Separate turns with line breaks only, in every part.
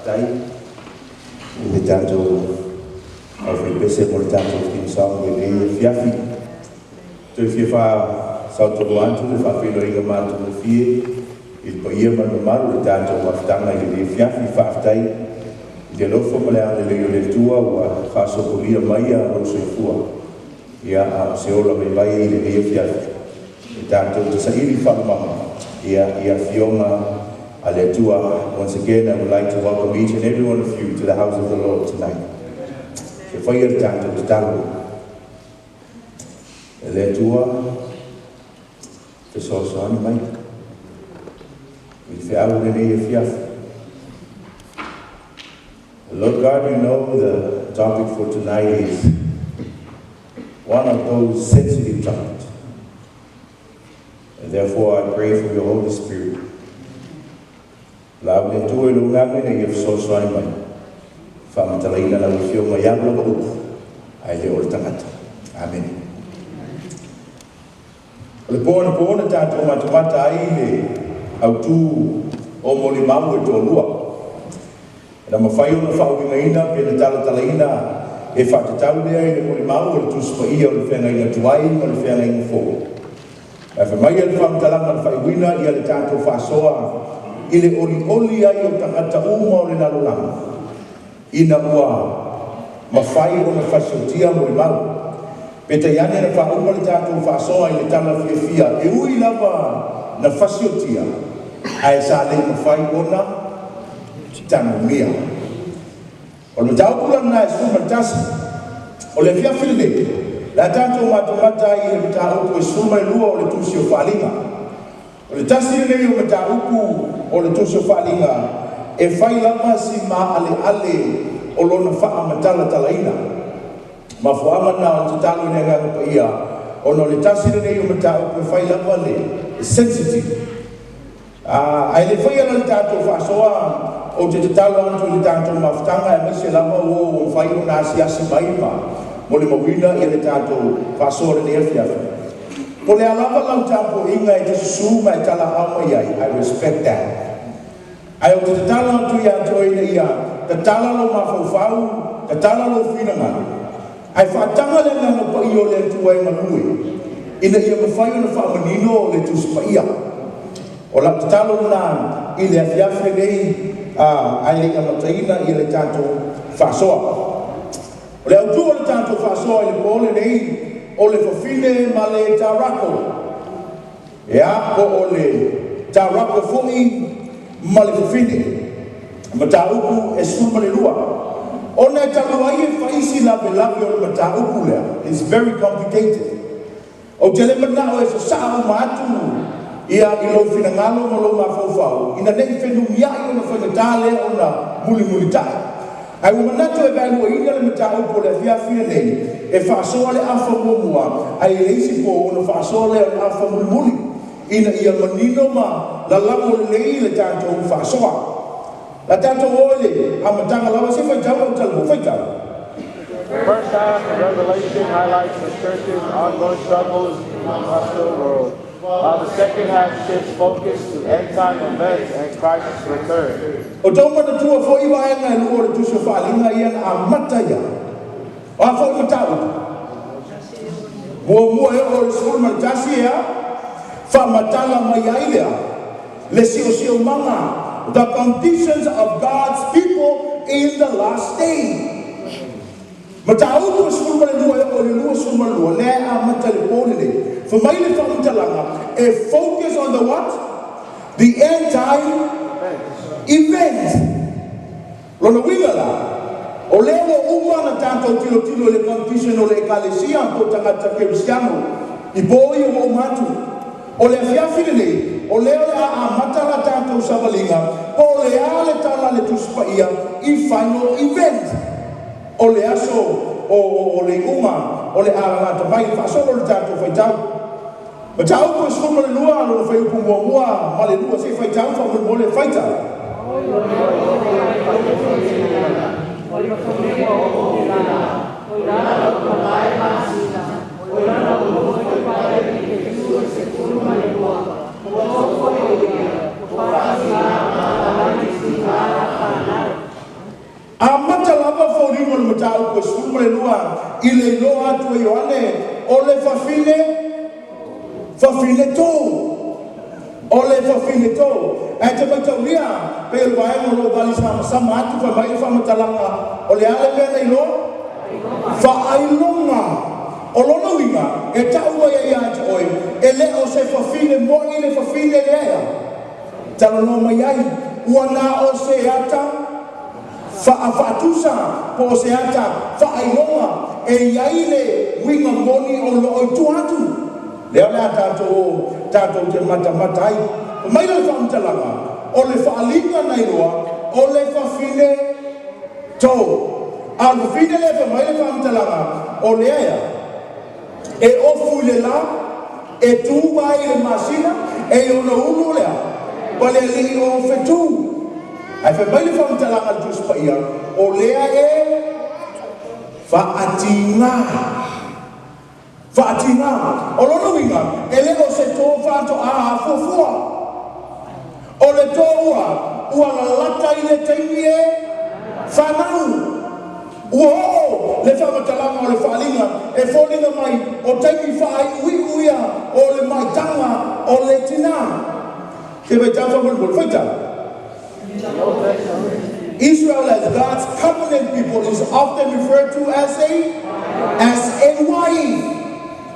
Faafetai i le tatou aufaipese mo le tatou theme song i lenei afiafi. Toe fia faasautonu atu le faafeiloaiga matagofie i le paia ma le mamalu o le tatou mafutaga i lenei afiafi. Faafetai i le alofa ma le agalelei o le Atua ua faasopolia mai lou soifua, ia, a o se ola vaivai i lenei afiafi e tatou te saili faalumaga ia i afioga a le Atua. Once again, I would like to welcome each and every one of you to the house of the Lord tonight. Se faia le tatou tatalo. E le Atua, fesoasoani mai i le feau lenei afiafi. Lord God, you know the topic for tonight is one of those sensitive topics. And therefore, I pray for your Holy Spirit. Lau le Atua i lou agaga ina ia fesoasoani mai. Faamatalaina lau afioga i au lava upu, ae le o le tagata. Amen. O le po anapo na tatou matamata ai le autū o molimau e toalua. Na mafai ona faauigaina pe na talatalaina e faatatau lea i le molimau o le Tusi Paia o le Feagaiga Tuai ma le Feagaiga Fou. Ae fai mai le faamatalaga na faaiuina ia le tatou faasoa i le olioli ai o tagata uma o le lalolagi ina ua mafai ona fasiotia molimau. Peitai ane na faauma le tatou faasoa i le tala fiafia e ui lava na fasiotia ae sa le mafai ona tagomia. O le mataupu lana e 11 o le afiafi lenei, le a tatou matamata ai i le mataupu e 12 o le Tusi o Faaaliga. O le tasi lenei o mataupu o le Tusi o Faaaliga e fai lava si maaleale o lona faamatalatalaina. Mafuaaga na o le tatalo i le Agaga Paia, ona o le tasi lenei o mataupu e fai lava le sensitive. Ae le faia la le tatou faasoa, ou te tatalo atu i le tatou mafutaga aemaise lava ua ua mafai ona asiasi mai ma molimauina ia le tatou faasoa lenei afiafi. Po o le a lava lau tapuaiga e te susū ma e talaau mai ai, I respect that. Ae ou te tatalo atu ia te oe ina ia tatala lou mafaufau, tatala lou finagalo, ae faataga le Agaga Paia o le Atua e galue, ina ia mafai ona faamanino le Tusi Paia. O lau tatalo lena i le afiafi lenei ae le i amataina ia le tatou faasoa. O le autū o le tatou faasoa i le po lenei, o le fafine ma le tarako. Ia, po o le tarako foi ma le fafine. Mataupu e 12. Ona e talu ai e faisi lavelave o le mataupu lea, it's very complicated. Ou te le manao e sasaa uma atu ia i lou finagalo ma lou mafaufau, ina ne i fenumiai ona faigata lea ona mulimulitai. Ae ua manatu e vaeluaina le mataupu o le afiafi lenei e faasoa le afa muamua, ae i le isi po ona faasoa lea o le afa mulimuli, ina ia manino ma lalago lelei le tatou faasoa. La tatou o i le amataga lava se faitau lau talanoa faitau.
The first half of Revelation highlights the church's ongoing struggles in the hostile world, while the second half shifts focus to end-time events and Christ's return.
O tou manatua foi vaega e lua o le Tusi o Faaaliga ia na amata ia. O a foi mataupu? Muamua e oo i le 11 ea, faamatala mai ai lea le siosiomaga, the conditions of God's people in the last day. Mataupu e 12 e oo i le 22 lea e amata i le po lenei. Fai mai le faamatalaga e focus on the what? The end time event. Lona uiga la, o lea ua uma na tatou tilotilo i le condition o le ekalesia po o tagata kerisiano i po ia ua uma atu. O le afiafi lenei, o lea o le a amata la tatou savaliga po o le a le tala a le Tusi Paia i final event. O le aso o le iuga o le a gata mai faasolo le tatou faitau. Mataupu e 12 lona fuaiupu muamua ma le lua se i faitau faamolemole faitau. le iloa atu e Ioane o le fafine, fafine tō. O le fafine tō. Ae te maitaulia pei o le vaega o lo o valisamasama atu fai mai le faamatalaga o le a le mea na iloa? Faailoga. O lona uiga e ta'u mai ai ia te oe, e le o se fafine mo'i le fafine lea ea talanoa mai ai, ua na o se ata faafaatusa po o se ata faailoga e i ai le uiga moni o lo o i tua atu. Lea o le a tatou o tatou te matamata ai. Fai mai le faamatalaga o le faaaliga na iloa o le fafine tō. A o le fafine lea fai mai le faamatalaga o lea ea e ofu i le la, e tu ai i le masina, e i ona ulu lea palealii o fetu. Ae fai mai le faamatalaga a le Tusi Paia, o lea e faatiga. Faatiga. O lona uiga, e le o se tō faatoā afuafua. O le tō ua, ua lalata i le taimi e fanau. Ua oo le faamatalaga o le faaaliga e foliga mai o taimi faaiuiu ia o le maitaga o le tinā. Se faitau faamolemole, faitau. Israel as God's covenant people is often referred to as a wife.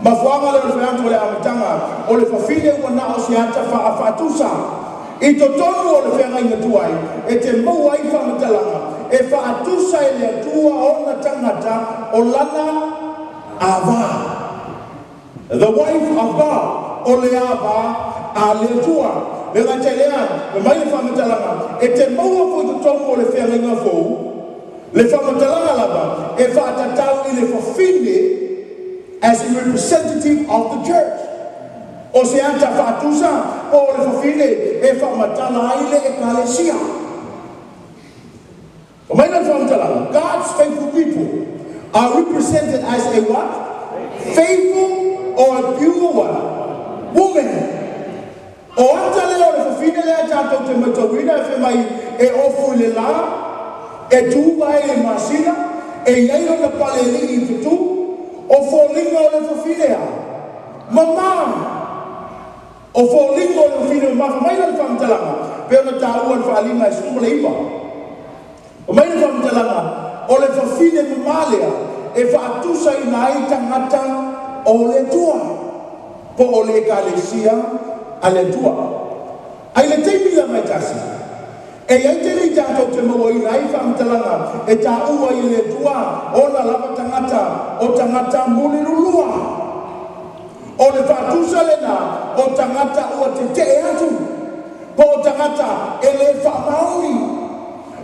Mafuaaga lea o le fai atu o le amataga o le fafine ua na o se ata faafaatusa. I totonu o le feagaiga tuai e te maua ai faamatalaga e faatusa e le Atua ona tagata o lana ava. The wife of God, o le ava a le Atua. Le gata i lea, fai mai le faamatalaga e te maua foi totonu o le feagaiga fou le faamatalaga lava e faatatau i le fafine as a representative of the church. O se ata faatusa po o le fafine e faamatala ai le ekalesia. Fai mai le faamatalaga, God's faithful people are represented as a what? Faithful or a pure what? Woman. O ata lea o le fafine lea tatou te matauina e fai mai e ofu i le la, e tu ai le masina, e i ai ona palealii i fetu, o foliga o le fafine a mamā. O foliga o le fafine mamā. Fai mai le faamatalaga, pe ona taua le faaaliga e 19. Fai mai le faamatalaga, o le fafine mamā lea e faatusaina ai tagata o le Atua, po o le ekalesia a le Atua. Ai le taimi la mai tasi, e i ai tele i tatou te mauaina ai faamatalaga e taua i le Atua ona lava tagata o tagata mulilulua. O le faatusa lena o tagata ua tetee atu, po o tagata e le faamaoni,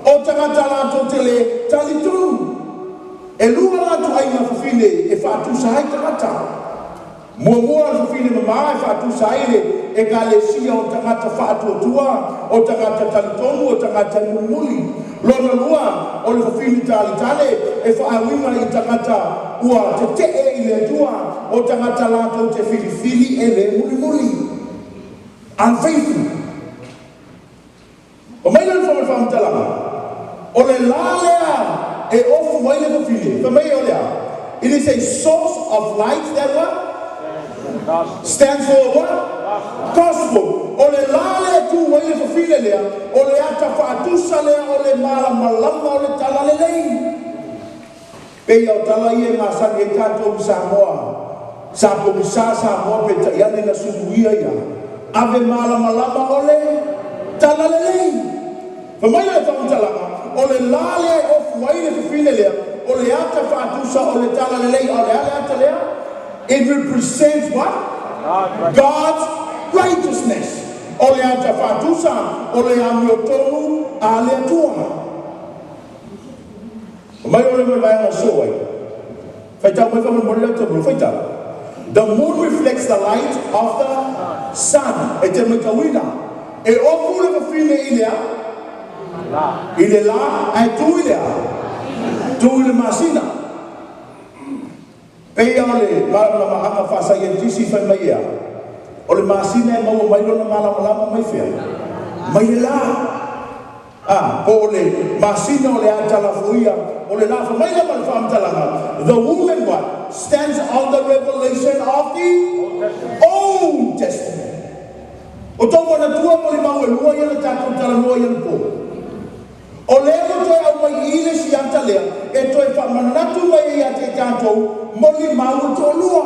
o tagata latou te le talitonu. E lua latou aiga fafine e faatusa ai tagata. Muamua le fafine mamā e faatusa ai le ekalesia o tagata faatuatua, o tagata talitonu, o tagata e mulimuli. Lona lua, o le fafine talitale e faauiga i tagata ua tetee i le Atua, o tagata latou te filifili e le mulimuli. Unfaithful. Fai mai le faamatalaga, o le la lea e ofu ai le fafine. Fai mai o lea, it is a source of light that what?
Gospel.
Stands for what? Gospel. O le la lea tu ai le fafine lea, o le ata faatusa lea o le malamalama o le talalelei. Pei o tala ia e masani ai tatou i Samoa. Sa pogisa Samoa pe tai ane na suluia ia. Ave malamalama o le talalelei. Fai mai le faamatalaga, o le la lea e ofu ai le fafine lea, o le ata faatusa o le talalelei. O le a le ata lea? It represents what?
God's
God's righteousness. O le ata faatusa o le amiotonu a le Atua. Mai o le mai vaega so ai. Faitau mai faamolemole le tamu, faitau. The moon reflects the light of the sun. E te maitauina. E ofu le fafine i lea,
La.
i le la, ae tu i lea, tu i le masina. Pei o le malamalamaga faasaienitisi fai mai ea, o le masina e maua mai lona malamalama mai fea? Mai le la. A, po o le masina o le ata lafoia o le la. Fai mai la ma le faamatalaga, the woman what? Stands on the revelation of the Old Testament. O tou manatua molimau e lua ia na tatou talanoa i anapo? O lea ua toe aumai i i le isi ata lea e toe faamanatu mai ai ia te i tatou molimau e toalua.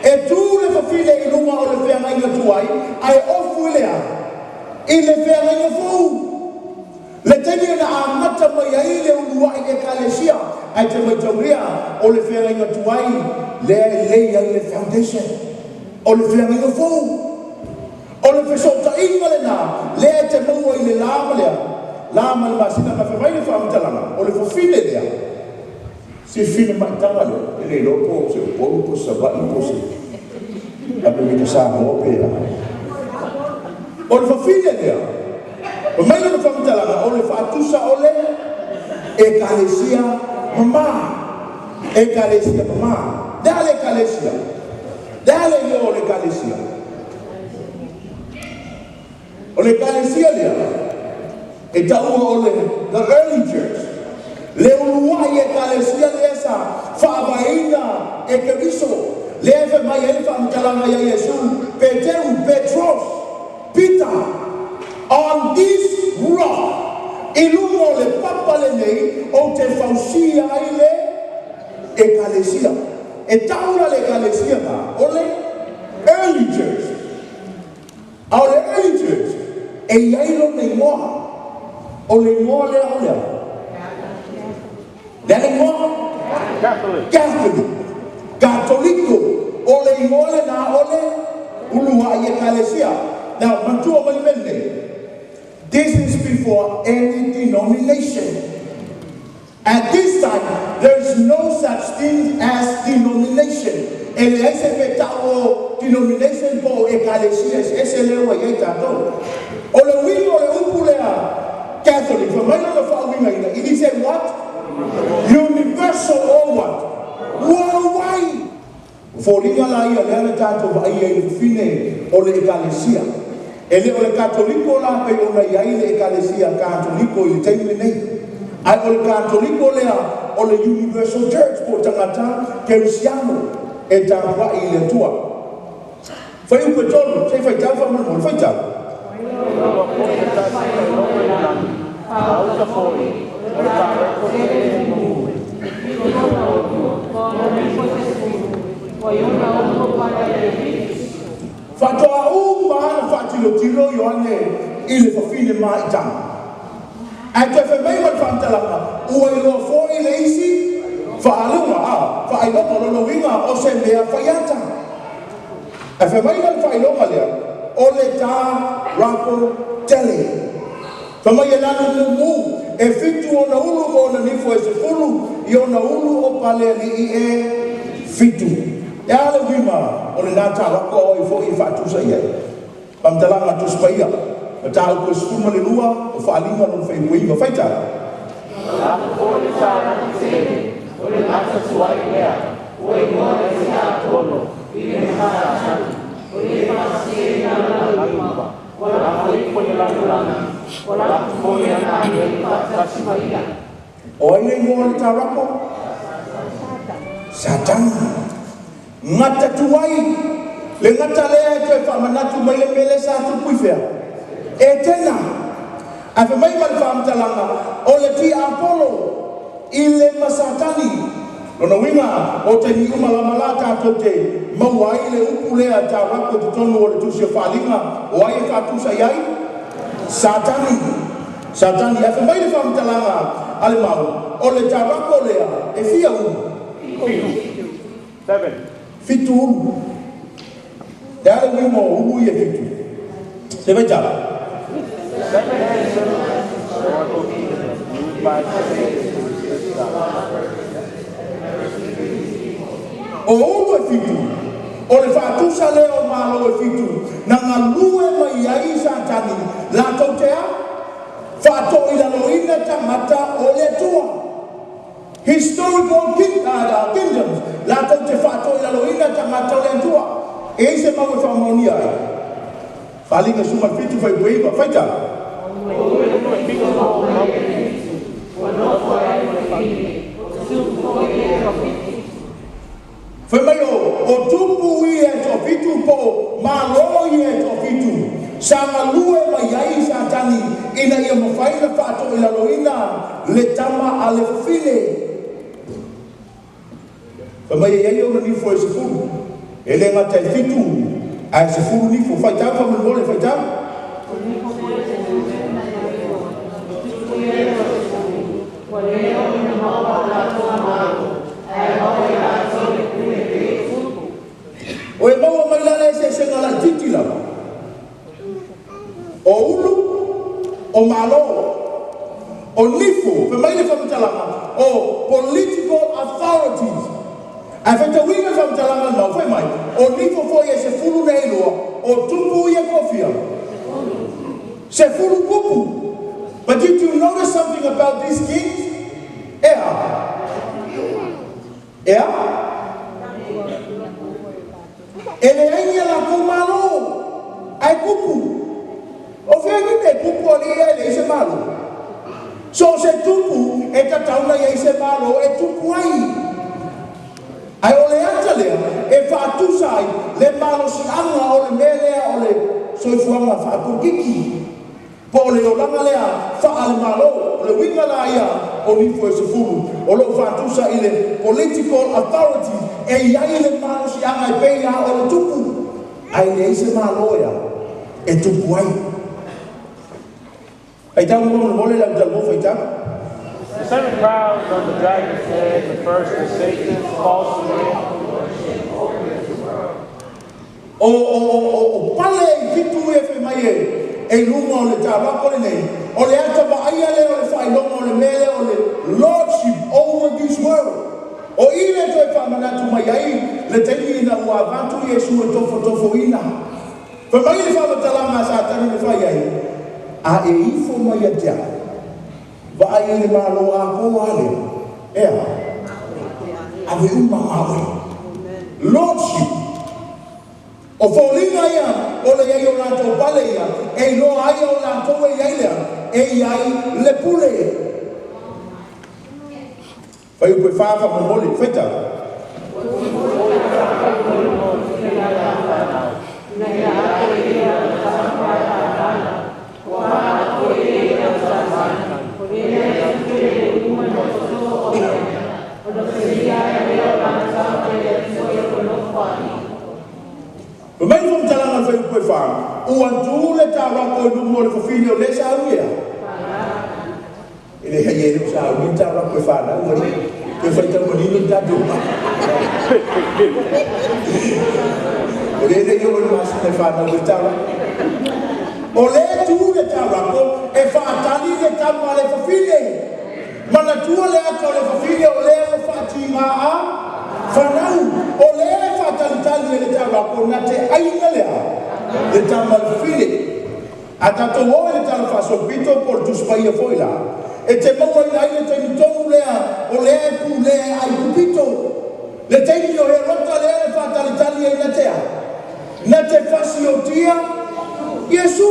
E tu le fafine i luga o le feagaiga tuai ae ofu i le a? I le feagaiga fou. Le taimi na amata mai ai le uluai ekalesia, ae te maitaulia o le feagaiga tuai lea e lei ai le foundation o le feagaiga fou. O le fesootaiga lena lea e te maua i le la ma le a? La ma le masina. Ma fai mai le faamatalaga, o le fafine lea, si fafine maitaga lea, e le iloa po o se Upolu po o se Savaii po o se Amerika Samoa pe a. O le fafine lea, fai mai lona faamatalaga, o le faatusa o le ekalesia mama. Ekalesia mama. Le a le ekalesia? Le a le igoa o le ekalesia? O le ekalesia lea, e taua o le the early church. Le uluai ekalesia lea sa faavaeina e Keriso. Lea e fai mai ai le faamatalaga ia Iesu, Peteru, Petros, Peter, on this rock, i luga o le papa lenei, ou te fausia ai le ekalesia. E tau la le ekalesia na, o le early church. A o le early church, e i ai lona igoa. O le igoa lea o le a? Le a le igoa?
Catholic.
Catholic. Katoliko. O le igoa lena o le uluai ekalesia. Now, manatua mai le mea lenei. This is before any denomination. At this time, there is no such thing as denomination. E leai se mea tau o denomination po o ekalesia eseese lea ua i ai tatou. O le uiga o le upu lea Catholic, fai mai lona faauigaina, it is a what? Universal or what? Worldwide. O foliga la ia lea na tatou vaaia i le fafine o le ekalesia. E le o le Katoliko la pei ona i ai le ekalesia Katoliko i le taimi lenei. Ae o le Katoliko lea o le Universal Church po o tagata Kerisiano e tapuai i le Atua. Fuaiupu e 3, se i faitau faamolemole, faitau.
Ua foi se tasi faailoga i le lagi, a uta foi, o le taarako tele e mumu.
Faatoa uma lava na faatilotilo Ioane i le fafine maitaga. Ae toe fai mai ma le faamatalaga, ua iloa foi le isi faaaluga, a, faailoga, o lona uiga o se mea faiata. Ae fai mai la le faailoga lea, o le tarako tele. Fai mai e lanu mumu, e 7 ona ulu ma ona nifo e 10 i ona ulu o palealii e 7. E a le uiga o lena tarako a o ai foi e faatusa i ai? Faamatalaga a Tusi Paia, Mataupu e 12 o Faaaliga lona fuaiupu e 9. Faitau.
A foi le taarako tele, o le gata tuai lea, ua igoa i le tiakono, i le Satani, o le lagima, ua lafo ifo i le lalolagi, ua lafo foi ana agelu faatasi ma ia.
O ai le igoa o le tarako? Satani. Gata tuai. Le gata lea e toe faamanatu mai le mea lea sa tupu i fea? Etena. Ae fai mai ma le faamatalaga, o le tiapolo i le ma Satani. Lona uiga, o taimi uma lava la tatou te maua ai le upu lea tarako i totonu o le Tusi o Faaaliga, o ai e faatusa i ai? Satani. Satani. Ae fai mai le faamatalaga a le mau, o le tarako lea e fia ulu?
7.
7 ulu. Le a le uiga o ulu ia e 7? Se faitau.
Seven heads, seven historical kingdoms ruled by Satan to resist God.
O ulu e 7, o le faatusa lea o malo e 7, na galue mai ai Satani, latou te a? Faatoilaloina tagata o le Atua. Historical kingdoms, latou te faatoilaloina tagata o le Atua. E i ai se mau e faamaonia ai? Faaaliga 17 fuaiupu e 9, faitau.
Peaceful Company.
Fai mai o tupu ia e toafitu po o malo ia e toafitu sa galue mai ai Satani ina ia mafai ona faatoilaloina le tama a le fafine. Fai mai e i ai ona nifo e 10, e le gata e 7 ae 10 nifo. Faitau faamolemole, faitau. O e maua mai la le eseesega laitiiti lava o ulu, o malo, o nifo. Fai mai le faamatalaga o political authorities. Ae faitauina le faamatalaga a le mau, fai mai o nifo foi e 12 nei lua, o tupu ia toafia 10 tupu. But did you notice something about these kings? Ea ea e leai ni a latou malo ae tupu. O fea ni mea tupu alii e leai se malo? So o se tupu e tatau ona i ai se malo e tupu ai. Ae o le ata lea e faatusa ai le malosiaga o le mea lea o le soifuaga faapolokiki po o le olaga lea faale-malo. O le uiga la ia o nifo e 10 o lo o faatusa i le political authority e i ai le malosiaga e pei lava o le tupu, ae leai se malo e tupu ai. Faitau molemole le autalavou, faitau.
The seven crowns on the dragon's head refers to Satan's false
O pale i fitu e fai mai e i luga o le taulako lenei, o le ata vaaia lea o le faailoga o le mea lea o le lordship over this world. O i le toe faamanatu mai ai le taimi ina ua avatu Iesu e tofotofoina. Fai mai le faamatalaga a Satani na fai ai, a e ifo mai ia te au, vaai i le malo atoa lea, ea, ave uma ma oe. Lordship. O foliga ia o le iai o latou pale ia, e iloa ai o latou e iai lea, e iai le pule. Fai upu e fa faamolemole, faitau. Fai mai le faamatalaga a le fuaiupu e fa, ua tu le taulako i luma o le fafine o lea sa aulia. E leai e le o sa aulia le taulako e fanau alii. Toe faitau manino le tatou mau. O lea e le i oo i le masina e fanau ai le taulako. O lea e tu le taulako e faatali le tama a le fafine. Manatua le ata o le fafine o lea ua faatiga a fanau. O lea e faatalitali e le taulako na te aiga lea le tama a le fafine. A tatou o i le Tala Faasolopito po o le Tusi Paia foi la, e te mauaina ai le taimi tonu lea o lea e pulea e Aikupito, le taimi o Herota lea e faatalitali ai na te a? Na te fasiotia Iesu.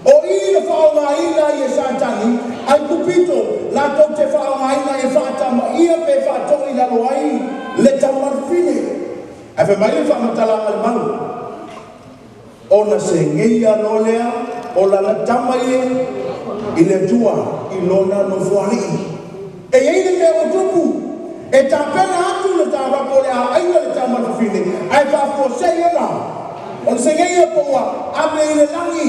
O i na faaaogaina ai e Satani Aikupito latou te faaaogaina e faatamaia pe faatoilalo ai le tama a le fafine. Ae fai mai le faamatalaga a le mau, Ona segeia loa lea o lana tama ie i le Atua i lona nofoalii. E i ai le mea ua tupu, e tapena atu le taulako o le a aiga le tama a le fafine, ae faafuasei ona segeia po ua ave i le lagi,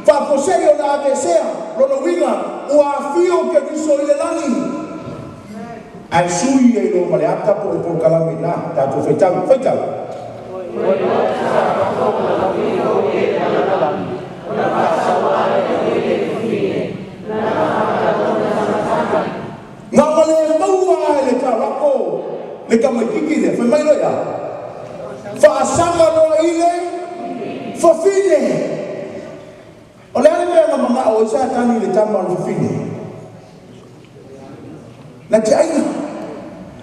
faafuasei ona aveesea, lona uiga ua afio Keriso i le lagi. Ae sui ai loa ma le ata po o le polokalame i ina, tatou faitau, faitau. Na ona le maua lava e le taulako le tamaititi lea, fai mai loa ia, faasaga loa i le fafine. O le a le mea na manao ai Satani i le tama a le fafine? Na te aiga.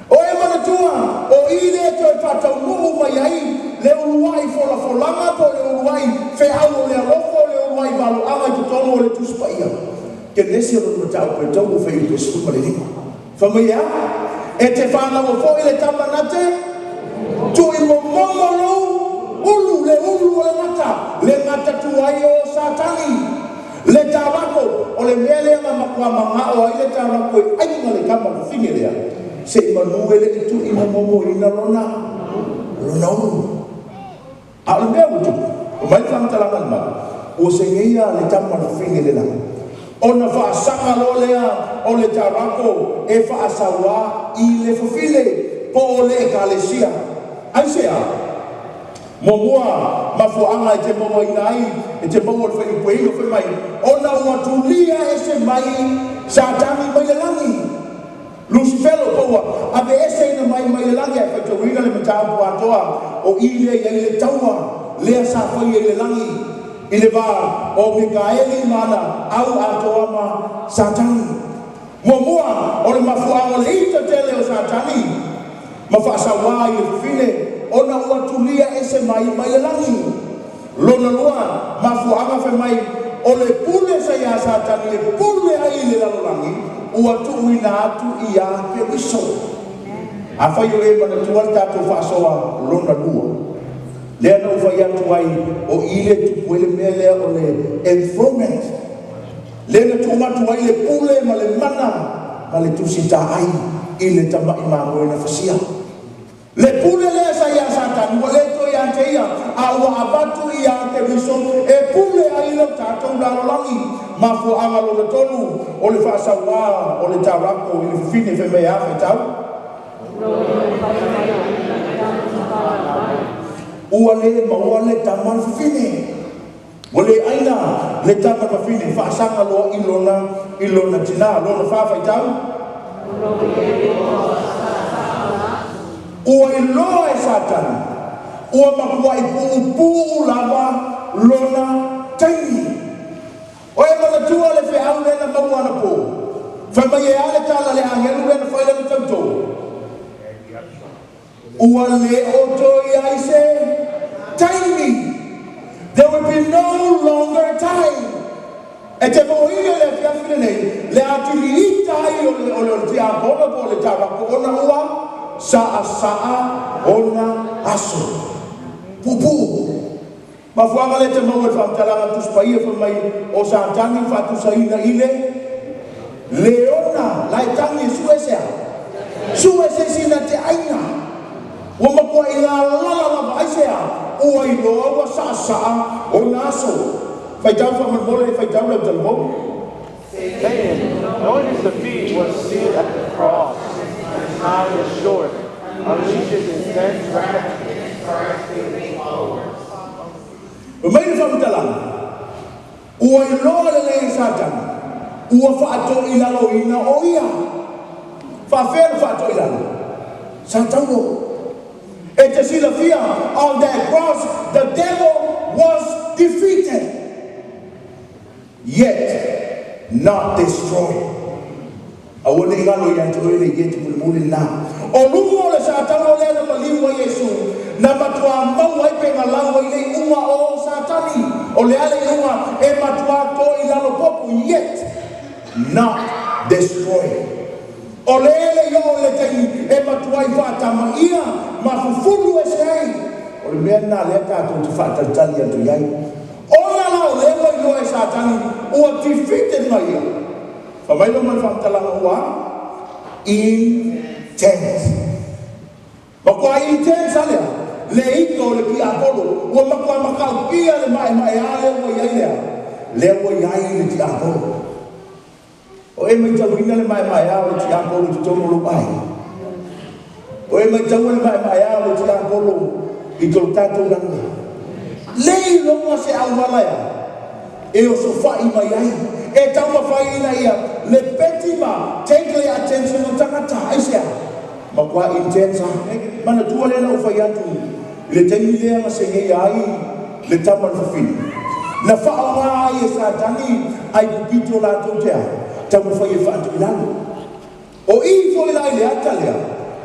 O e manatua, o i lea toe faataunuu mai ai le uluai folafolaga po o le uluai feau o le alofa o le uluai valoaga i totonu o le Tusi Paia. Kenesi lona mataupu e 3 fuaiupu e 15. Fai mai e a? E te fanaua foi le tama na te tuuimomomo lou ulu, le ulu o le gata, le gata tuai o Satani, le tarako. O le mea lea na matua manao ai le tarako e aiga le tama fafine lea, se i manu e le i tuuimomomoina lona lona ulu. A o le mea ua tupu, fai mai le faamatalaga a le Malo, ua segeia le tama a le fafine i le lagi, ona faasaga loa lea o le tarako e faasauā i le fafine, po o le Ekalesia. Aisea? Muamua, mafuaaga e te mauaina ai, e te maua i le fuaiupu e 9 fai mai, ona ua tulia ese mai Satani mai le lagi. Lusifelo po ua aveeseina mai mai le lagi ae faitauina le mataupu atoa o i lea i ai le taua lea sa faia i le lagi i le va o Mikaeli ma ana au atoa ma Satani. Muamua, o le mafuaaga o le ita tele o Satani ma faasauā i le fafine ona ua tulia ese mai mai le lagi. Lona lua, mafuaaga fai mai o le pule sa iā Satani e pule ai i le lalolagi ua tuuina atu iā Keriso. Afai o e manatua le tatou faasoa lona lua, lea na ou fai atu ai o i lea e tupu ai le mea lea o le enthronement, lea na tuu atu ai le pule ma le mana ma le tusitaai i le tama'i mamoe na fasia. Le pule lea sa iā Satani ua le toe ia te ia, a ua avatu iā Keriso e pule ai lo tatou lalolagi. Mafuaaga lona tolu o le faasauā o le tarako i le fafine fai mai e a faitau? Ua le maua le tama a le fafine. Ua le aina le tama a le fafine, faasaga loa i lona i lona tinā. Lona fa faitau? Ua iloa e Satani, ua matuai puupuu lava lona taimi. O e manatua le feau lea na maua anapo? Fai mai e a le tala a le agelu lea na fai lana tautō? Ua le o toe i ai se taimi. There will be no longer time. E te mauaina i le afiafi lenei le atili ita ai o le o le tiakono po o le tarako ona ua saasaa ona aso. Puupuu. Mafuaaga lea e te maua i le faamatalaga a le Tusi Paia fai mai o Satani faatusaina i le leona la e tagi e sue se a? Sue se isi na te aina. Ua matuai galala lava aisea? Ua iloa ua saasaa ona aso. Faitau faamolemole faitau lau talavou.
Satan, knowing his defeat was sealed at the cross, and his time is short, unleashes intense wrath against Christ's faithful followers.
Fai mai le faamatalaga, Ua iloa lelei e Satani, ua faatoilaloina o ia. Faafefea le faatoilalo? Sa taulo. E te silafia, on that cross the devil was defeated. Yet not destroyed. Aua ne i galo ia te oe le yet mulimuli lena. O luga o le Satani o lea na maliu ai Iesu, na matuā mau ai pe galau ai le iuga o Satani. O le a le iuga e matuā toe i lalo popo, yet not destroyed. O le le i oo i le taimi e matuai faatama ia ma fufulu ese ai. O le mea lena lea tatou te faatalitali atu i ai. Ona la o lea ua iloa e Satani ua defeated mai ia. Fai mai loa ma le faamatalaga ua intense. Matua intense a lea le ito o le tiapolo. Ua matua matautia le maemaea lea ua i ai lea, lea ua i ai le tiapolo. O e maitauina le maemaea o le tiapolo i totonu o lou aiga. O e maitaua le maemaea o le tiapolo i to tatou lalolagi. Le iloga se auala ea e osofai mai ai, e taumafai ina ia lepeti ma take le attention o tagata. Aisea? Matua intense a. Manatua lea na ou fai atu i le taimi lea na segeia ai le tama le fafine. Na faaaoga ai e Satani ai pipito latou te a taumafai e faatu i lalo. O i foi la i le ata lea,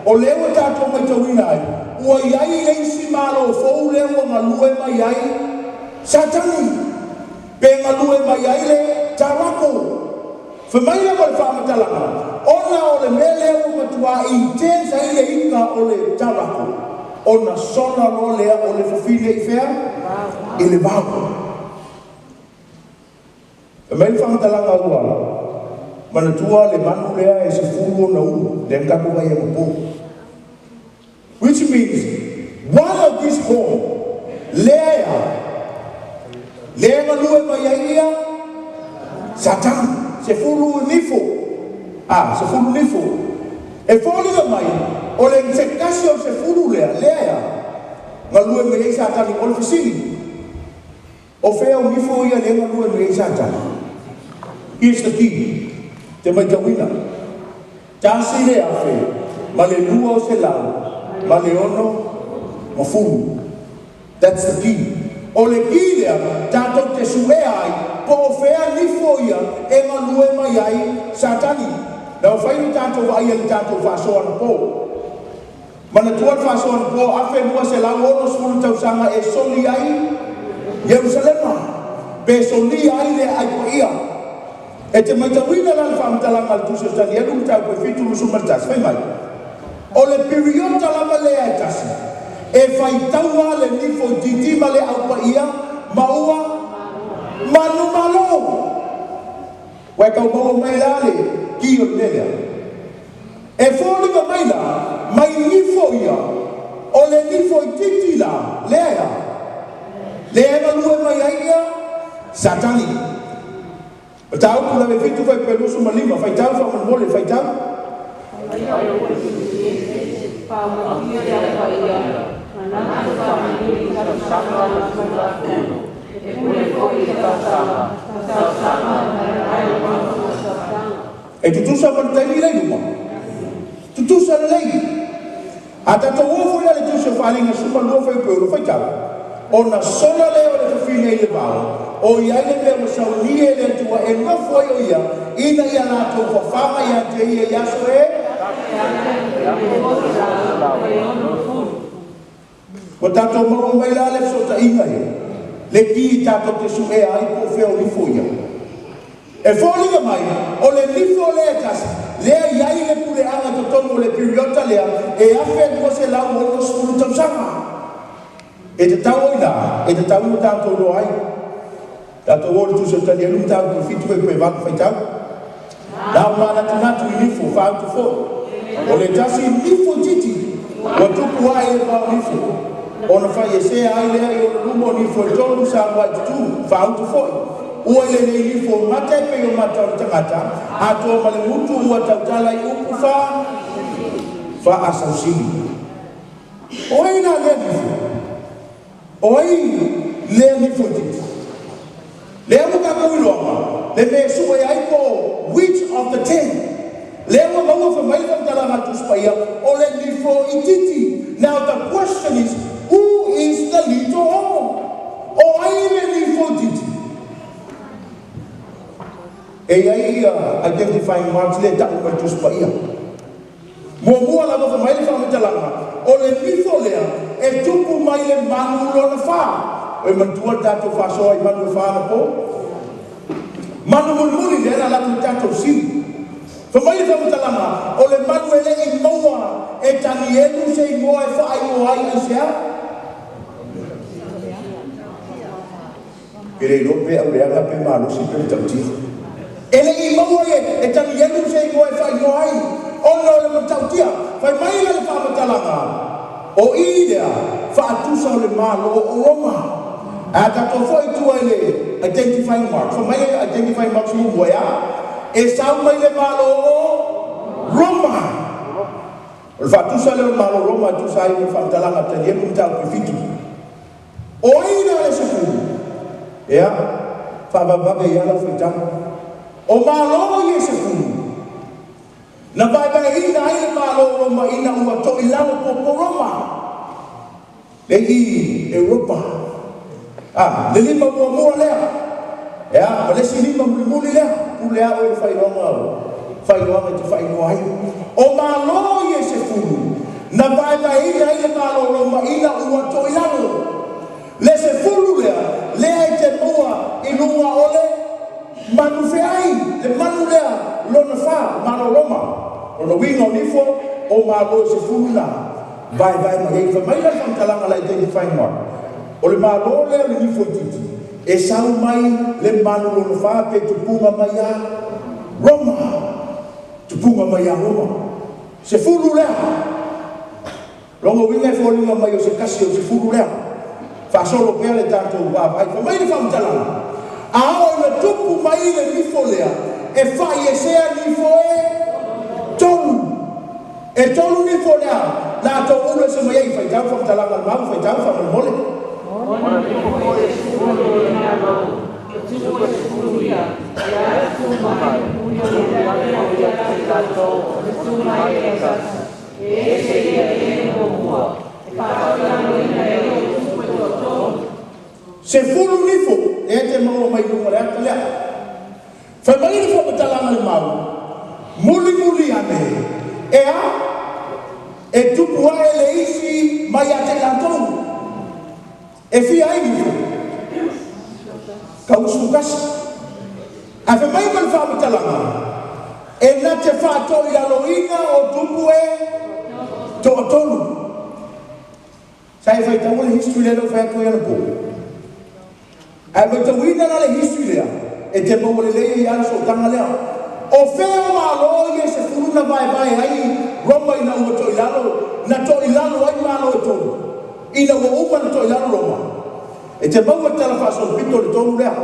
o lea ua tatou maitauina ai, ua i ai le isi Malo fou lea ua galue mai ai Satani, pe galue mai ai le Tarako. Fai mai la mo le faamatalaga, ona o le mea lea ua matuā intense ai le ika o le tarako, ona sola loa lea o le fafine i fea? I le vao. Fai mai le faamatalaga ua manatua le manu lea e 10 ona ulu, lea na tatou vaai ai anapo. Which means one of these horn lea e a? Lea e galue mai ai ia Satani, 10 nifo, 10 nifo. E foliga mai o le se tasi o le 10 lea, lea e a? Galue mai ai Satani. O le fesili, o fea o nifo ia lea galue mai ai Satani? Here's the key. Te maitauina. 1260. That's the key. O le key lea, tatou te suea ai, po o fea nifo ia e galue mai ai Satani. Na mafai ona tatou vaaia i le tatou faasoa anapo. Manatua le faasoa anapo 1260 tausaga e soli ai Ierusalema, pe solia ai le Aai Paia. E te maitauina la le faamatalaga a le Tusi o Tanielu mataupu e 7:21, fai mai, o le piriota lava lea e tasi, e faitaua le nifo itiiti ma le aupaia ma ua manumalo. Ua e tau maua mai la le ki o le mea lea. E foliga mai la, mai nifo ia, o le nifo itiiti la, lea e a? Lea e galue mai ai ia Satani. Mataupu lava e 7 fuaiupu e 25, faitau faamolemole, faitau. E tutusa ma le taimi lea i luma? Tutusa lelei. A tatou o foi la i le Tusi o Faaaliga 12 fuaiupu e 6, faitau. Ona sola lea o le fafine i le vao, o i ai le mea ua saunia e le Atua e nofo ai o ia, ina ia latou fafaga ia te ia i aso e. Ua tatou maua mai la le fesootaiga ia, le ki tatou te suea ai po o fea o nifo ia. E foliga mai, o le nifo lea e tasi, lea e i ai le puleaga i totonu o le piriota lea e 1260 tausaga. E tatau ai la, e tatau ona tatou iloa ai. Tatou o i le Tusi o Tanielu mataupu e 7 fuaiupu e 8, faitau. Na o manatunatu i nifo, faautu foi. O le tasi nifo itiiti ua tupu ae i le vao nifo, ona faiesea ai lea i ona luma o nifo e tolu sa uluai tutū, faautu foi. Ua i lenei nifo o mata e pei o mata o le tagata, atoa ma le gutu ua tautala i upu faasausili. O ai la lea nifo? O ai lea nifo itiiti? Lea ua tatou iloaga le mea e sue ai po o which of the 10. Lea ua maua fai mai le faamatalaga a le Tusi Paia o le nifo itiiti. Now the question is, who is the little horn? O ai le nifo itiiti? E i ai ia identifying marks lea e tau mai le Tusi Paia. Muamua lava fai mai le faamatalaga, o le nifo lea e tupu mai le manu lona fa. Oi manatua le tatou faasoa i manu e fa anapo? Manu mulimuli lea na alu atu i le tatou sili. Fai mai le faamatalaga, o le manu e le i maua e Tanielu se igoa e faaigoa ai aisea? E le iloa pe auleaga pe malosi pe matautia. E le i maua e Tanielu se igoa e faaigoa ai ona o le matautia. Fai mai la le faamatalaga, o i lea faatusa o le Malo o Roma. Ae a tatou foi i tua i le identifying marks, fai mai le identifying marks muamua e a? E sau mai le Malo o Roma. O le faatusa lea o le Malo o Roma e tusa ai ma le faamatalaga a Tanielu mataupu e 7. O ai la le 10? Ea, faavavevave ai lava lau faitau. O Malo ia e 10, na vaevaeina ai le Malo o Roma ina ua toilalo popo Roma, le i Europa. A, le lima muamua lea, ea, ma le isi lima mulimuli lea, pule a oe i le faailoaga o faailoaga e te faailoa ai. O Malo ia e 10, Na vaevaeina ai le Malo o Roma ina ua toilalo le 10 lea, lea e te maua i luga o le manu feai, le manu lea Malo e 10 na vaevae mai ai. Fai mai la le faamatalaga a le Identifying Mark, o le Malo lea o le nifo itiiti e sau mai le manu lona fa pe tupuga mai ia Roma, tupuga mai ia Roma. 10 lea. Lona uiga e foliga mai o se tasi o le 10 lea. Faasolo pea le tatou vaavaai. Fai mai le faamatalaga, a oo ina tupu mai le nifo lea, e faiesea nifo e tolu. E tolu nifo lea latou ulu ese mai ai. Faitau faamatalaga a le mau, faitau faamolemole.
O na nifo foi e 10 o le Malo, e tupu e 10 ia, o le a tu mai, mulimuli ane ia te i latou ona tu mai e tasi, e ese ia i e muamua, e faatoilaloina e o tupu e toatolu.
10 nifo e te maua mai luga o le ata lea. Fai mai le faamatalaga a le mau, mulimuli ane e a e tupu ae le isi mai ia te i latou. E fia ai nifo? Kausu kasi. Ae fai mai ma le faamatalaga, e na te faatoilaloina o tupu e toatolu. Sa e faitaua le history lea lau fai atu ai anapo. Ae matauina la le history lea, e te maua lelei ai lava le sootaga lea. O fea o Malo ia e 10 na vaevae ai Roma ina ua toilalo, na toilalo ai Malo e tolu, ina ua uma na toilalo Roma? E te maua i tala faasolopito le tolu lea.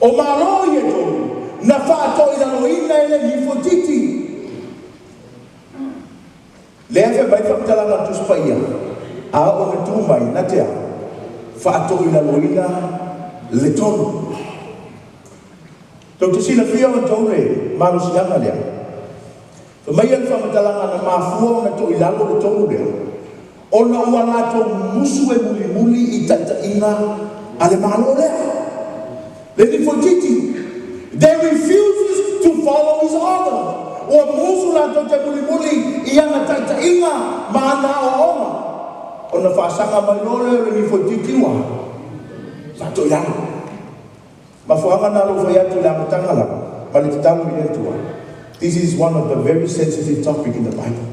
O Malo ia e tolu, na faatoilaloina e le nifo itiiti. Lea fai mai faamatalaga a le Tusi Paia, a oo ina tu mai, na te a? Faatoilaloina le tolu. Tou te silafia o outou le malosiaga lea. Fai mai le faamatalaga na mafua ona toilalo le tolu lea, ona ua latou musu e mulimuli i taitaiga a le Malo lea. Le nifo itiiti. They refuses to follow his order. Ua musu latou te mulimuli i ana taitaiga ma ana aoaoga. Ona faasaga mai loa lea o le nifo itiiti ua faatoilalo. Mafuaaga na lou fai atu i le amataga lava ma le tatalo i le Atua. This is one of the very sensitive topic in the Bible.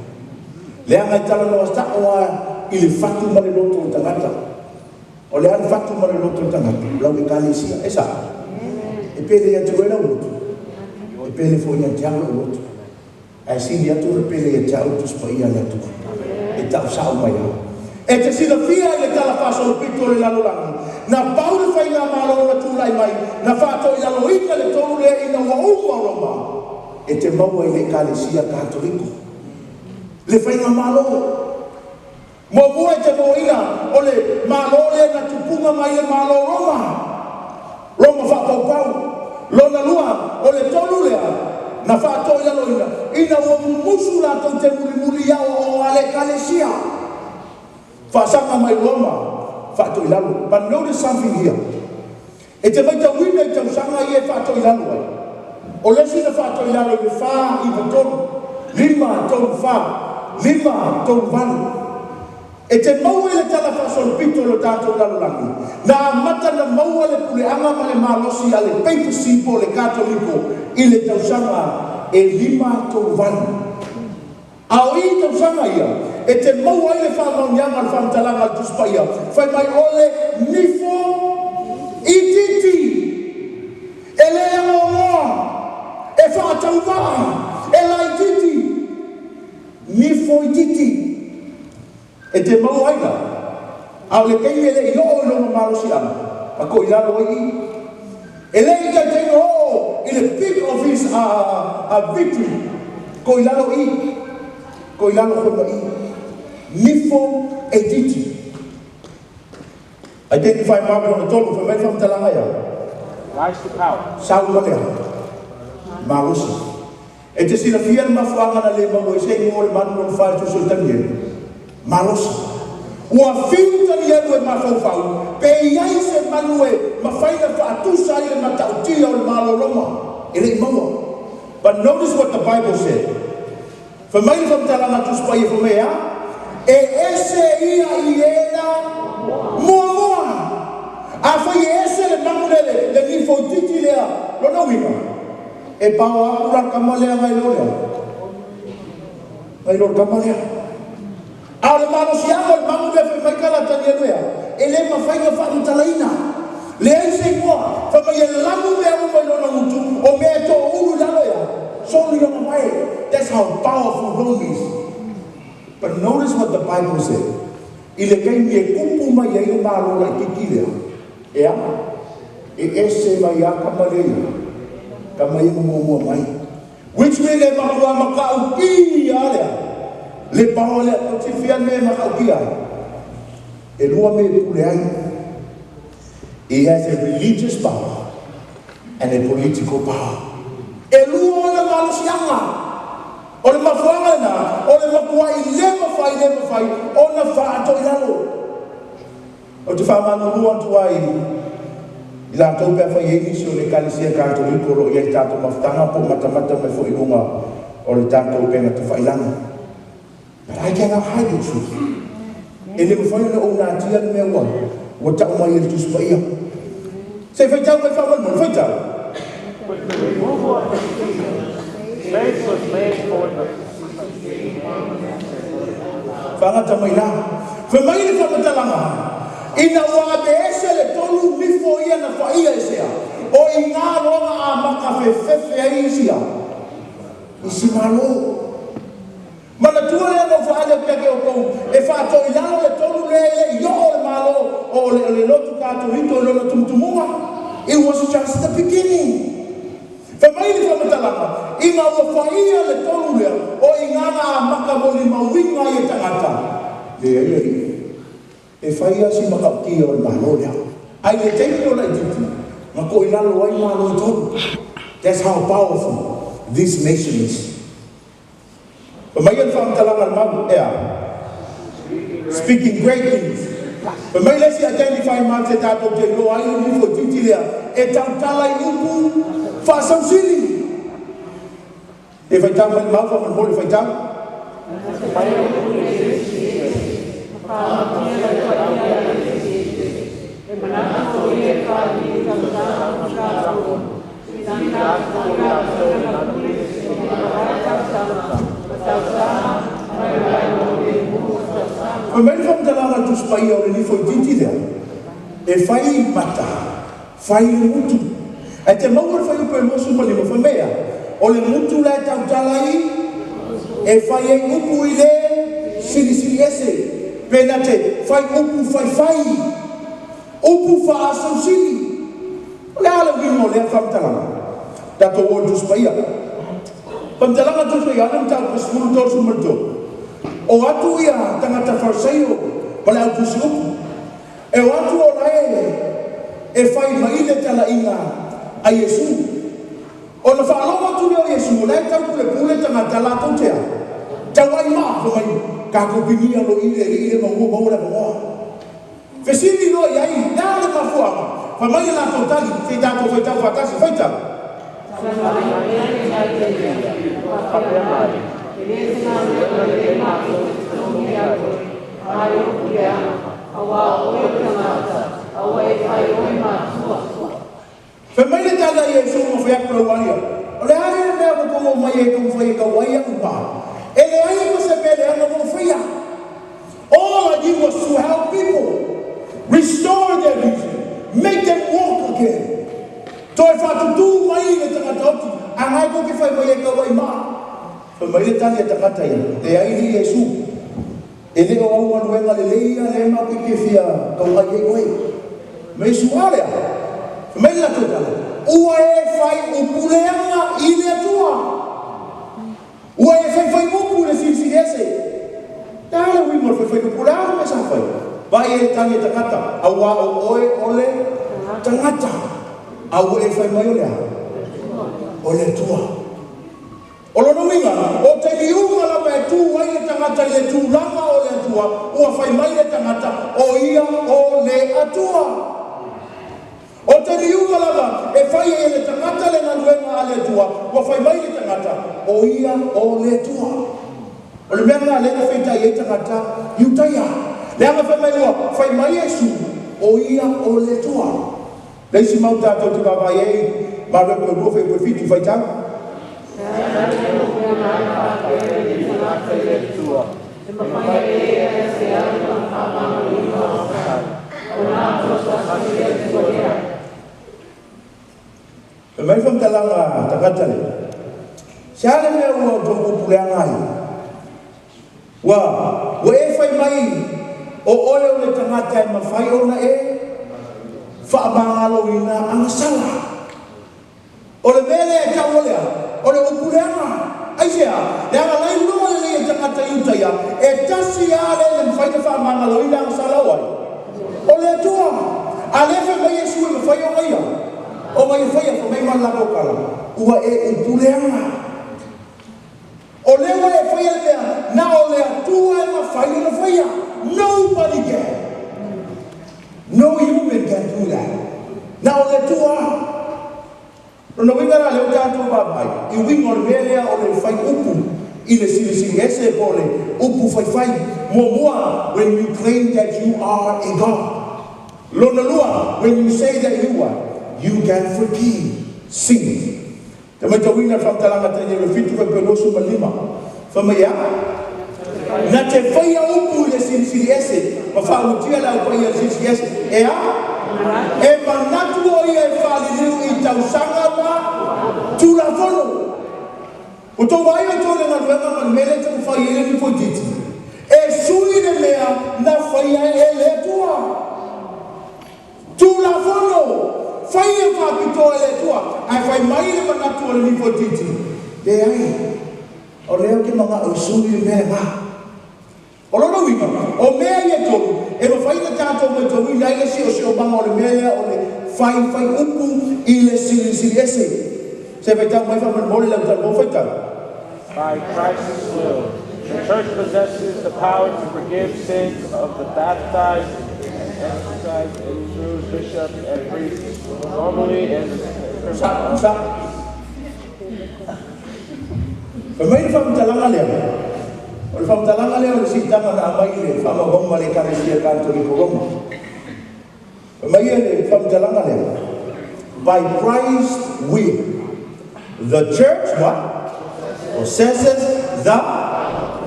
Leaga e talanoa sa'o lava i le fatu ma le loto o le tagata. O le a le fatu ma le loto o le tagata? O lau Ekalesia. E sa'o? E pele ia te oe lau loto. E pele foi ia te au lau loto. Ae sili atu ona pele ia te au le Tusi Paia a le Atua. E ta'usa'o mai au. E te silafia i le tala faasolopito o le lalolagi, na pau le faigamalo na tulai mai, na faatoilaloina le tolu lea ina ua uma Roma. E te maua i le Ekalesia Katoliko le faigamalo. Muamua e te mauaina o le Malo lea na tupuga mai le Malo Roma, Roma faapaupau. Lona lua, o le tolu lea na faatoilaloina ina ua mumusu latou te mulimuli i aoaoga a le Ekalesia. Faasaga mai Roma, faatoilalo. But notice something here. E te matauina i tausaga ia e faatoilalo ai. O le isi na faatoilalo i le 493, 534, 538. E te maua i le tala faasolopito o le tatou lalolagi, na amata na maua le puleaga ma le malosi a le papacy po o le Katoliko i le tausaga e 538. A o i tausaga ia, e te maua ai le faamaoniaga o le faamatalaga a le Tusi Paia, fai mai o le nifo itiiti, e le agoagoa, e faatauvaa, e laitiiti, nifo itiiti. E te maua ai la, a o le taimi e le i oo i lona malosiaga, ma toilalo ai i. E le i taitaiga oo i le peak of his victory, toilalo i, toilalo foi ma i. Nifo itiiti. Identify mark lona tolu, fai mai le faamatalaga ia.
Rise to power.
Sau ma le malosi. E te silafia le mafuaaga na le maua ai se igoa o le manu lona fa i le Tusi o Tanielu? Malosi. Ua fiu Tanielu e mafaufau pe i ai se manu e mafai ona faatusa ai le matautia o le Malo Roma. E le i maua. But notice what the Bible said. Fai mai le faamatalaga a Tusi Paia, fai mai e a? E ese ia i ena muamua. Afai e ese le manu lea le nifo itiiti lea, lona uiga, e paoa aku la le tama lea nai lo lea. Nai lo le tama lea. A o le malosiaga o le magu lea fai mai Kalatanielu e a? E le mafai ona faamatalaina. Leai se igoa. Fai mai e lanu mea uma i lona gutu, o mea e toulu i lalo e a? Soli lona vae. That's how powerful Rome is. But notice what the Bible said. I le taimi e tupu mai ai le Malo laitiiti lea, e a? E ese mai lava tama lea ia, tama ia na muamua mai. Which mean e matua matautia lea, le power lea. Tou te silafia le mea e matautia ai? E lua mea e pule ai. He has a religious power and a political power. E lua ona malosiaga. O le mafuaaga lena, o le matuai le mafai le mafai ona faatoilalo. Ou te faamalulu atu ai i latou pe afai e i ai nisi o le Ekalesia Katoliko o lo o i ai i le tatou mafutaga po o matamata mai foi i luga o le tatou upega tafailagi. But I cannot hide the truth. E le mafai ona ou natia le mea ua ua tau mai e le Tusi Paia. Se i faitau mai faamolemole, faitau.
With the removal of the Caesar, space was made for the
Faagata mai la. Fai mai le faamatalaga, Ina ua aveese le tolu nifo ia na faia e sea, o i ngā loa na amata fefefe ai isi a isi Malo. Manatua lea na ou faaali atu ia te outou, e faatoilalo le tolu lea e le i oo le Malo o le le lotu Katoliko i lona tumutumuga. It was just the beginning. Fai mai le faamatalaga, ina ua faia le tolu lea, o i ngā na amata molimauina ai e tagata, leai alii, e fai lava si matautia o le Malo lea. Ae i le taimi o laitiiti, na toilalo ai Malo e tolu. That's how powerful this nation is. Fai mai le faamatalaga a le mau, e a? Speaking great things. Fai mai le isi identify marks e tatou te iloa ai le nifo itiiti lea, e tautala i upu faasausili. E faitau mai le mau faamolemole, faitau. Fai mai le faamatalaga a le Tusi Paia o le nifo itiiti lea, E fai mata, fai le gutu. Ae te maua le fuaiupu e 25, fai mai e a? O le gutu la e tautala i, e fai ai upu i le silisili ese, pe na te fai upu faifai. Upu faasausili. O le a le uiga o lea faamatalaga? Tatou o i le Tusi Paia. Faamatalaga Tusi Paia, Ana Mataupu 10, 33. O atu ia tagata Farisaio ma le au tusi upu, e o atu o lae e fai mai le talaiga a Iesu. Ona faalogo atu lea o Iesu, o lae tau pulepule tagata latou te a? Tau ai maa, fai mai, tatou pinia lo i le alii le maua maua le avanoa. Fesili loa i ai, Le a le mafuaaga? Fai mai le latou tali, Se i tatou faitau faatasi. Faitau. Fai mai le tali a Iesu ma fai atu lau alia, O le a lea le mea ua tou omai ai taumafai e tau ai iaʻu ma? E leai ma se mea leaga ua ou faia. All I did was to help people, restore their vision, make them walk again. Toe faatutū mai le tagata oti, a ngai tou te fai mai e tau ai ma. Fai mai le tali a tagata ia, Leai alii Iesu, e le o au galuega lelei ia lea matou te fia tau ai ai oe. Ma Iesu, A lea? Fai mai le latou tala, Ua e fai upu leaga i le Atua. Ua e faifai upu i le silisili ese. Le a le uiga o le faifai upu? O le a le mea sa fai? Vaai e tali e tagata, auā o oe o le tagata, a ua e fai mai o le a? O le Atua. O lona uiga, o taimi uma lava e tū ai le tagata i le tulaga o le Atua, ua fai mai le tagata, o ia o le Atua. O te liuga lava e fai ai e le tagata le galuega a le Atua, ua fai mai le tagata, o ia o le Atua. O le mea lena lea na feitai ai tagata Iutaia. Leaga fai mai ua fai mai Iesu, o ia o le Atua. Le isi mau tatou te vaavaai ai Mareko e lua fuaiupu e fitu, faitau.
tagata i le Atua, e mafai e ia ia te au lona faamagaloina o agasala, ona atoatoa le Atua lea.
Fai mai le faamatalaga a tagata lea, Se a le mea ua outou upu leaga ai? Ua, ua e fai mai o oe o le tagata e mafai ona e faamagaloina agasala. O le mea lea e tau o le a? O le upu leaga. Aisea? Leaga la e iloa lelei e tagata Iutaia, e tasi lava le e mafai ona faamagaloina agasala o ai? O le Atua. A lea e fai mai Iesu e mafai ona ia, ona ia faia, fai mai ma le latou tala, ua e upu leaga. O lea ua e faia le mea na o le Atua e mafai ona faia. Nobody can. No human can do that. Na o le Atua. Lona uiga la lea ua tatou vaavaai i uiga o le mea lea o le fai upu i le silisili ese po o le upu faifai. Muamua, when you claim that you are a God. Lona lua, when you say that you are, you can forgive sins. Te matauina le faamatalaga Tanielo 7 fuaiupu 25, fai mai e a? Na te faia upu i le Silisili Ese ma faautia le Au Paia i le Silisili Ese, e a? E manatu o ia e faaliliu i tausaga ma Tulafono. Ua tou vaai outou i le galuega ma le mea lea e taumafai ai le Lipotiti? E sui le mea na faia e le Atua. Tulafono! Faia faapitoa e le Atua, ae fai mai le manatu o le Lipotiti, Leai, o lea ou te manao e sui le mea lena. O lona uiga, o mea ia e tolu, e mafai ona tatou matauina ai le siosiomaga o le mea lea o le faifai upu i le Silisili Ese. Se faitau mai faamolemole lau talanoa faitau.
By Christ's will, the church possesses the power to forgive sins of the baptized and exorcised it through bishops and priests, normally in the
Sa, sa. Fai mai le faamatalaga lea, o le faamatalaga lea o le siitaga na aumai i le faamaumauga a le Ekalesia Katoliko Roma. Fai mai le faamatalaga lea, By Christ's will, the church what? Possesses the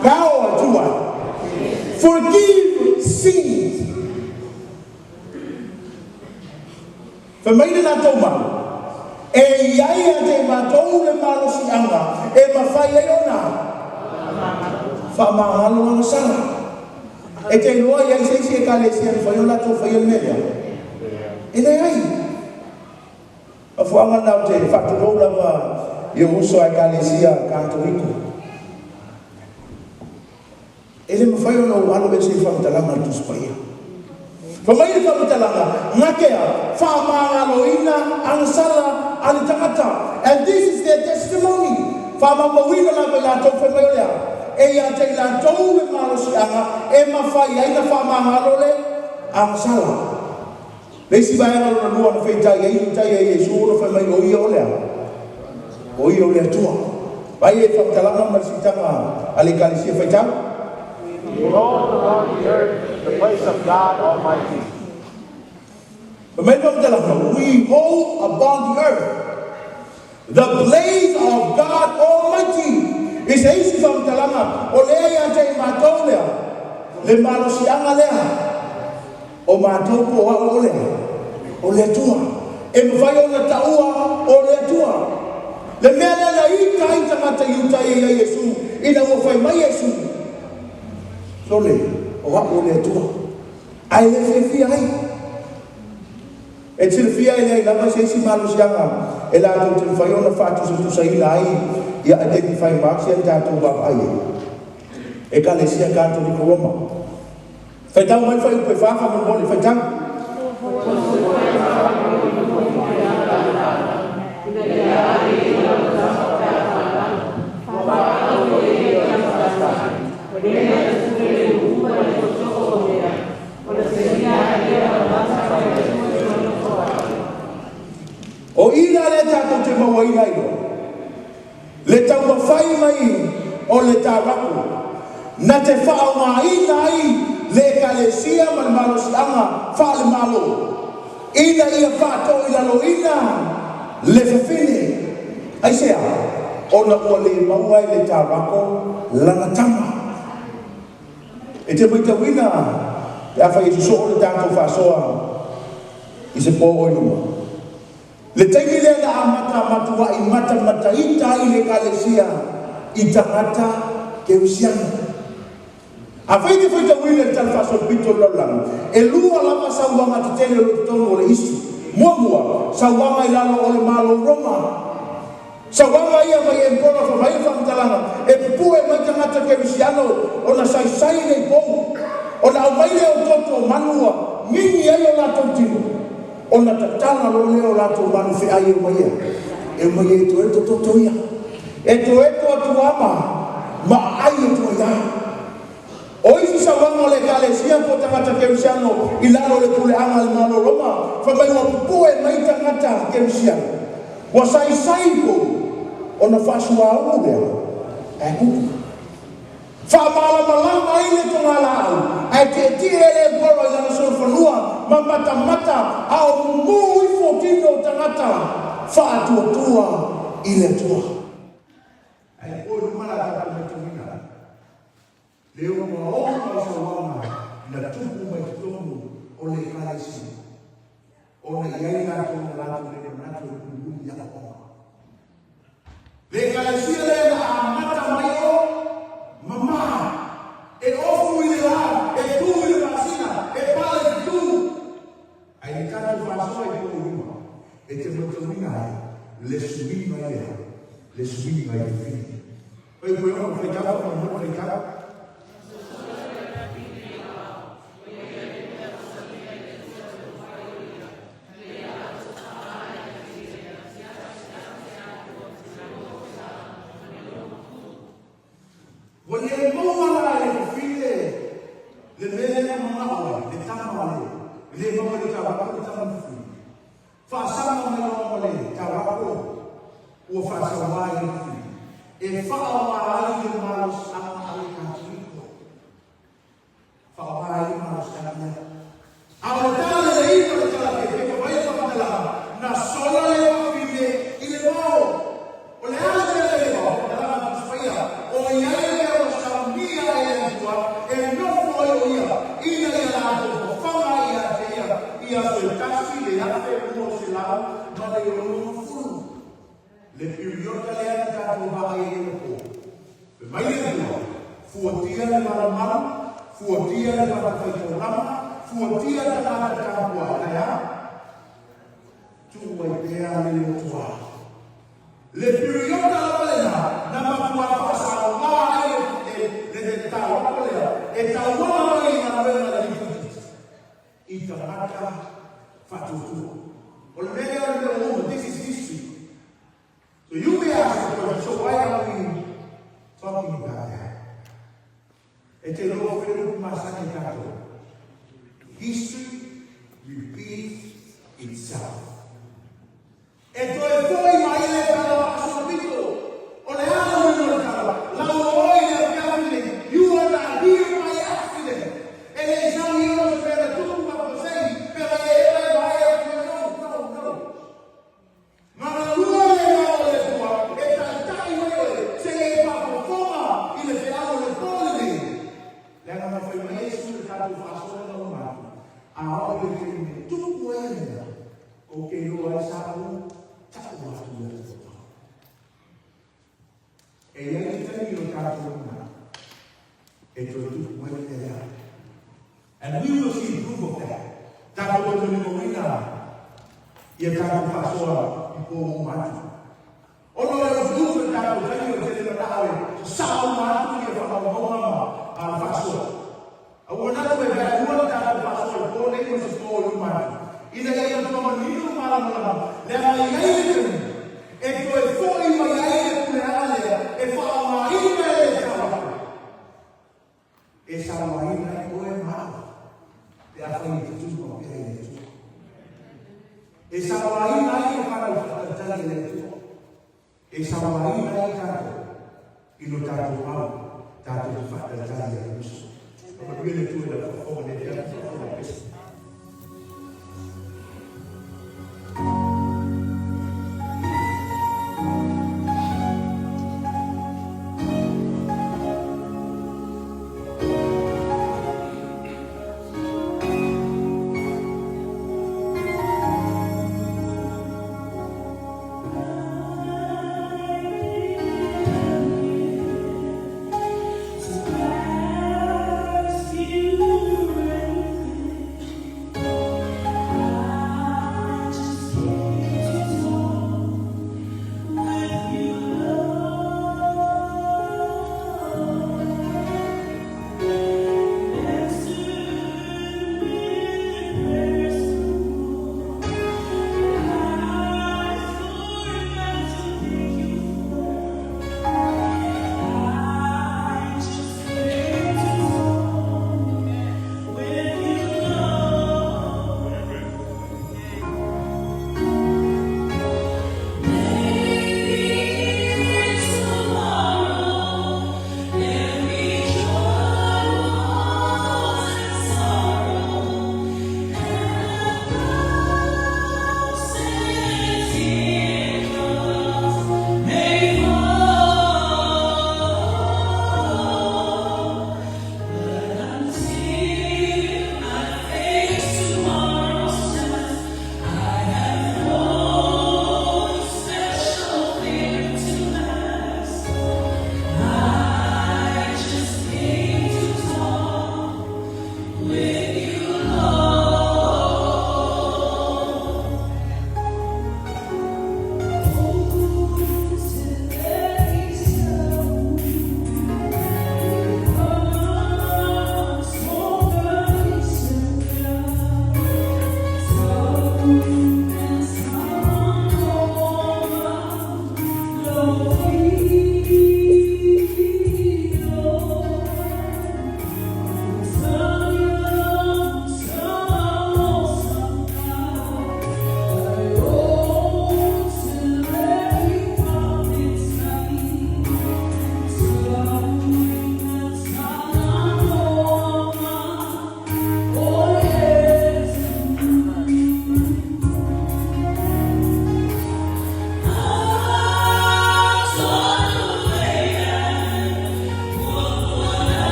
power to what? Forgive sins. Fai mai le latou mau, E i ai ia te i matou le malosiaga e mafai ai ona faamagalo agasala. E te iloa i ai se isi Ekalesia e mafai ona latou faia le mea lea? E leai. Mafuaaga na ou te faatulou lava i ou uso a Ekalesia Katoliko. E le mafai ona ou alo ese i faamatalaga a le Tusi Paia. Fai mai le faamatalaga, Gakea, faamagaloina agasala a le tagata. And this is their testimony. Faamaumauina lava i latou fai mai o le a? E ia te i latou le malosiaga e mafai ai na faamagalo le agasala. Le isi vaega lona lua na feitai ai Iutai ia Iesu ona fai mai o ia o le a? O ia o le Atua. Vaai e faamatalaga ma le siitaga a le Ekalesia faitau.
We hold upon the earth the place of God Almighty.
Fai mai le faamatalaga, We hold upon the earth the place of God Almighty. I se isi faamatalaga, o lea ia te i matou lea, le malosiaga lea. O matou po o au o le a? O le Atua. E mafai ona taua o le Atua. Le mea lea na ita ai tagata Iuta ia ia Iesu, ina ua fai mai Iesu, Sole, o au o le Atua. Ae le fiafia ai. E silafia e leai lava se isi malosiaga e latou te mafai ona faatusatusaina ai ia identify marks ia na tatou vaavaai ai. Ekalesia Katoliko Roma. Faitau mai le fuaiupu e fa faamolemole. Faitau. O i la lea tatou te mauaina ai loa le taumafai mai o le Taurako na te faaaogaina ai le Ekalesia ma le malosiaga faale-Malo ina ia faatoilaloina le fafine. Aisea? Ona ua le maua e le Taurako lana tama. E te matauina pe afai e sosoo le tatou faasoa i se po o i luma. Le taimi lea na amata matua'i matamataita ai le Ekalesia i tagata Kerisiano. Afai e te faitauina i le Tala Faasolopito o le Lalolagi, e lua lava sauaga tetele o lo o i totonu o le history. Muamua, sauaga i lalo o le Malo Roma. Sauaga ia mai Empola fai mai le faamatalaga, e pupue mai tagata Kerisiano ona saisai le i pou, ona aumai lea o toto o manu ua gigi ai o latou tino, ona tatala loa lea o latou manu feai e omai ai, e omai e etoeto toto ia. Etoeto atu lava ma aai atu ai lava. O isi sauaga o le Ekalesia po o tagata Kerisiano i lalo o le puleaga a le Malo o Roma, fai mai ua pupue mai tagata Kerisiano, ua saisai i pou, ona faasuaulu lea ae kuku. Faamalamalama ai le togalaau, ae tietie le Emperor i lana solofanua ma matamata a o mumu ifo tino o tagata faatuatua i le Atua. Ae po i luma la tatou matauina le ogaoga o sauaga na tupu mai totonu o le Ekalesia, ona i ai latou na latou le manatu e mulimuli i aoaoga. Le Ekalesia lea na amata mai o mamā, e ofu i le lā, e tū i le masina, e pale i te tū. Ae i le tatou faasoa i po i luma, e te matauina ai le suiga i le a? Le suiga i le fili. Oi koe ono faitau faamolemole faitau. Ua le maua la e le fafine le mea lea na manao ai, le tama a le, e le maua e le taurako le tama fafine. Faasama mai loa ma le taurako ua faasauā i le fafine, e faaaoga ai le malosiaga a le Katoliko. Faaaoga ai le malosiaga lea. A o le tala lelei ma le tala pepepe mai le faamatalaga, na sola le fafine i le vao. O le a le mea lea i le vao? Faamatalaga a Tusi Paia, o i ai le mea ua saunia e le Atua e nofo ai o ia, ina ia latou fofoga ai ia te ia i aso e 1260. Le piriota lea na tatou vaai ai anapo. Fai mai le Atua, Fuatia le malumalu, fuatia le fatafaitaulaga, fuatia tagata tapuai. Ae a? Tuu ai pea le lotoa. Le piriota lava lena na matua faasaoga ai le le tauapo lea e tauala mai i galuega a le Lipoti i tagata faatuatua. O le mea lea o le mea ua uma, this is history. So you may ask the question, so why are we talking about that? E te loa foi le upu masani a tatou. History repeats itself. E toe foi mai le tala faasolopito. O le a le uiga o le tala? Lauooi le afiafi nei, You are not here by accident. E le i sau i ona se mea na tupu faafuasei, pela e ela e vaai atu ia, no, no, no. Magalua le mao o le Atua e taitai mai oe seia e faafofoga i le feau o le po lenei. Leaga na fai mai Iesu i le tatou faasoa na uma atu, a oo i le taimi e tupu ai le mea, Ou te iloa ai sa ou tau atu i atu au. E i ai le taimi o tatou lumanai e toe tupu ai le mea lea. And we will see proof of that. Tatou te molimauina ia tatou faasoa i po uma atu. Ona o le utuutu o le tatou taimi o le tele manao e sasao uma atu ia faamaumauga ma le faasoa. A ua manatu e vaelua le tatou faasoa i le po nei ma se po i luma atu, ina ia matua manino ma malamalama leaga e i ai le taimi e toe foi mai ai le puleaga lea e faaaogaina e le Tauapu e sauaina ai oe ma au pe afai e te tū pea i le Atua. E sauaina ai le fanau faatalitali a le Atua. E sauaina ai tatou i lo tatou mau, tatou te faatalitali ia Keriso. Faamanuia le Atua i lau faafofoga i lenei afiafi. Faafofoga pea.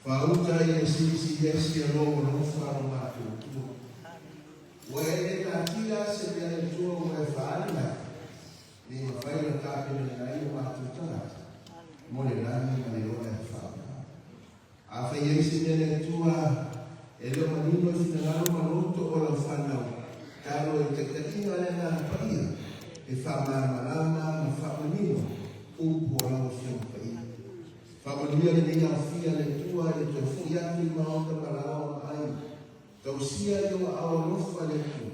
Faauta ia silisili ese lou alofa lo matou Atua. Ua e le taatia se mea le Atua ua e faaali mai, ne i mafai ona tapenaina ai o matou tagata mo le lagi ma le ola e faaaoga. Afai e i ai se mea le Atua e le o manino i finagalo ma loto o lau fanau, talo i taitaiga a le Agaga Paia e faamalamalama ma faamanino upu o lau Afioga Paia. Faamanuia lenei aofia le Atua i le toe foi atu i maota ma laoa ma aiga. Tausia i ou aao alofa le Atua.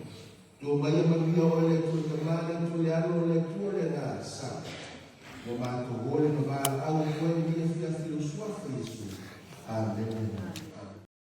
Tua mai ia manuia oe le Atua Tama, le Atua le Alo, le Atua le Agaga Sa. Ua matou ole ma valaau atu ai lenei afiafi i lou Suafa Iesu. Amene.